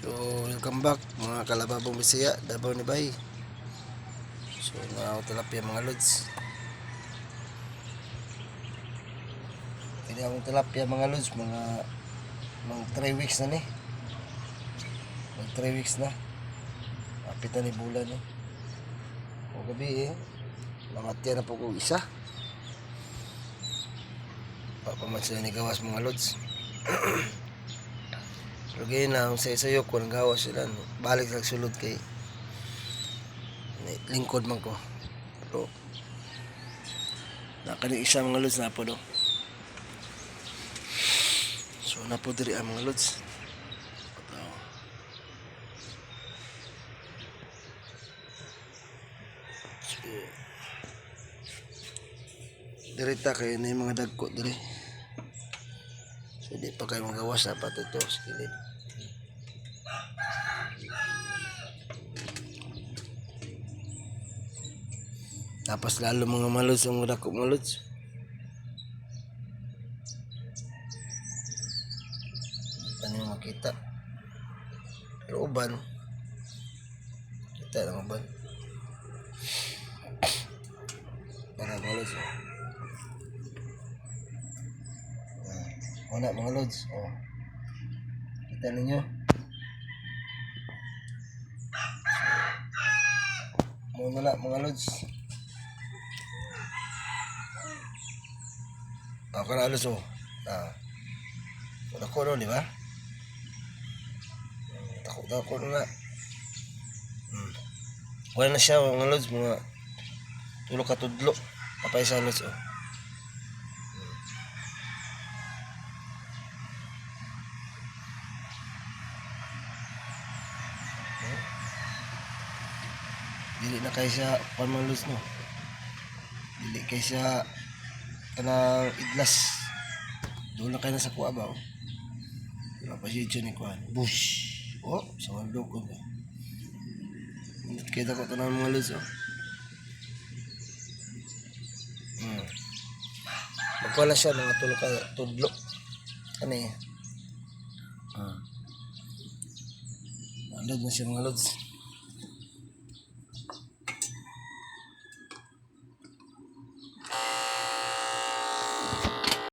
So, welcome back, mga kalababong Bisaya, Davao ni Bay. So, mga tilapia, mga lods. Kini akong tilapia, mga lods, mga 3 weeks na ni. Mag 3 weeks na. Apit na ni bulan eh. O gabi eh. Namatya na po ko isa. Papaman sila ni gawas, mga lods. Pero ganyan na, ang sayo ko, nang gawas sila. No? Balik sa sulod kay lingkod man ko. Pero, nakani isa, mga lods, na po do. So, napo diri ang mga lods. Ito. So, diri ta kay na yung mga dagko diri. So, di pa kayo magawas na pati ito sa kilid. Tapos lalo mga malods ang mga dako, mga lods. Hindi pa makita. Pero uban. Kita lang uban. Para mga lods. Oh. Ah, wala, mga lods. Oh. Kita ninyo. So, muna na, mga lods. Ah, kana alos oh. Ah. Dako no, di ba? Dako dako na. Wala na siya, mga lods, mga tulo ka tudlo. Kapay sa lods oh. Dili na kay siya pan, mga lods, no. Dili kay siya kanang idlas. Doon na kayo na sa kuha ba oh. Wala pa siya ni kuha. Bush. Oh, sa walo ko ba. Kita ko ito ng mga lods oh. Magkuha na siya mga tulo ka tudlo. Ano eh. Load na siya, mga lods.